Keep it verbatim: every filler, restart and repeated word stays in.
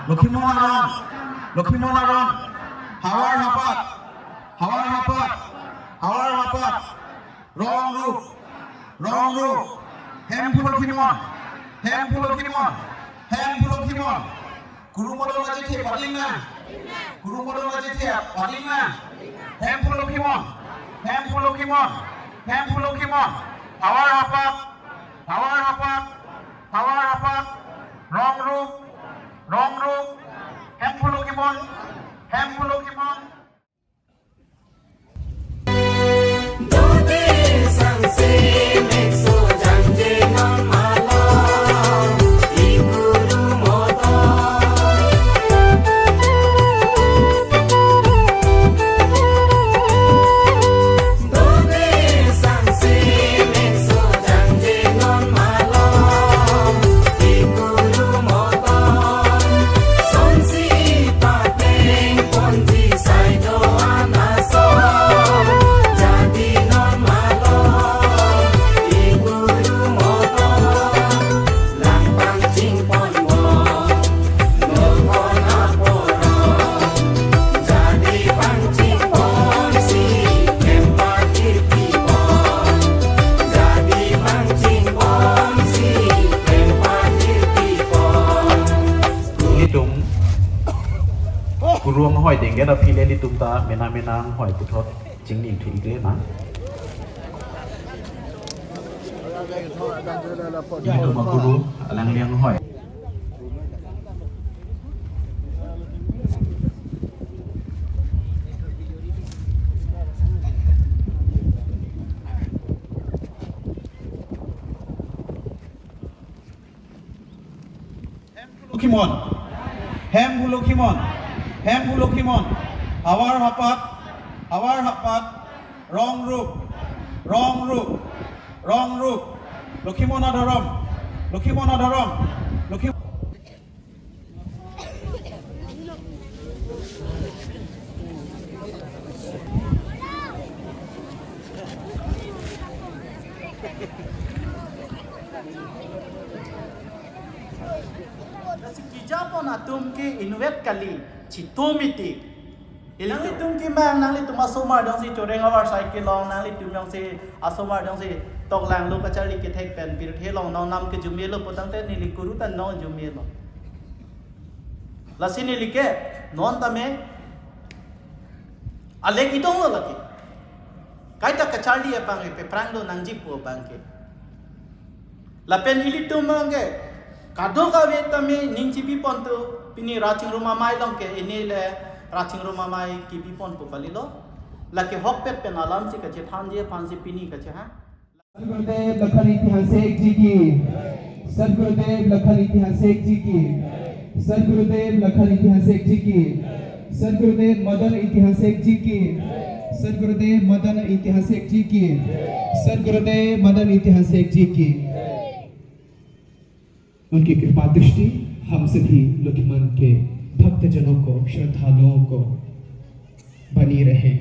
Lokhimon arong, Lokhimon arong, Hawar Hapat, Hawar Hapat, Hawar Hapat, Rongrup, Rongrup, Hemphu Lokhimon, Hemphu Lokhimon, Hemphu Lokhimon, Kurumodon Ajithe pading nang, Kurumodon Ajithe pading nang, Hemphu Lokhimon, Hemphu Lokhimon, Hemphu Lokhimon, Hawar Hapat, Hawar Hapat, Hawar Hapat, Rongrup, Rongrup, Hemphu Lokhimon, Hemphu Lokhimon. Ilitum Guru anghoi dengge aphi le ilitum ta mena mena anghoi puthot chingning thu ikle na. Ilitum Guru alangli anghoi. Lokhimon. Hemphu Lokhimon. Hemphu Lokhimon. Hawar Hapat. Hawar Hapat. Rongrup. Rongrup. Rongrup. Lokhimon adhorom. Lokhimon adhorom. Lokhimon. Lasi kejapon atum ke inutvet kali, chitum iti. Nanglitum kemang, nanglitum asomar jongsi choreng avar cycle long, nanglitum jongsi asomar jongsi toklang lo kacharli kethek pen pirthe long, non nam ke jumelo putangte neli Guru ta non jumelo. Lasi neli ke non tame alek idong lo lake. Kaita kacharli abang ke, aphrang do nangjipo abang ke. Lapen ilitum abang ke kadokave tame ning chipipon tu, pini Rachingrum Amei along ke, ini le Rachingrum Amei kipiponpo kalilo. Lake hokpet pen alam si kachethanji aphan si pini kacheha. सदगुरुदेव लखन ऐतिहासिक जी की, सदगुरुदेव लखन ऐतिहासिक जी की, सदगुरुदेव लखन ऐतिहासिक जी की, सदगुरुदेव मदन ऐतिहासिक जी की, सदगुरुदेव मदन ऐतिहासिक जी की, सदगुरुदेव मदन ऐतिहासिक जी की। उनकी कृपा दृष्टि हम सभी लखीमन के भक्तजनों को, श्रद्धालुओं को बनी रहे।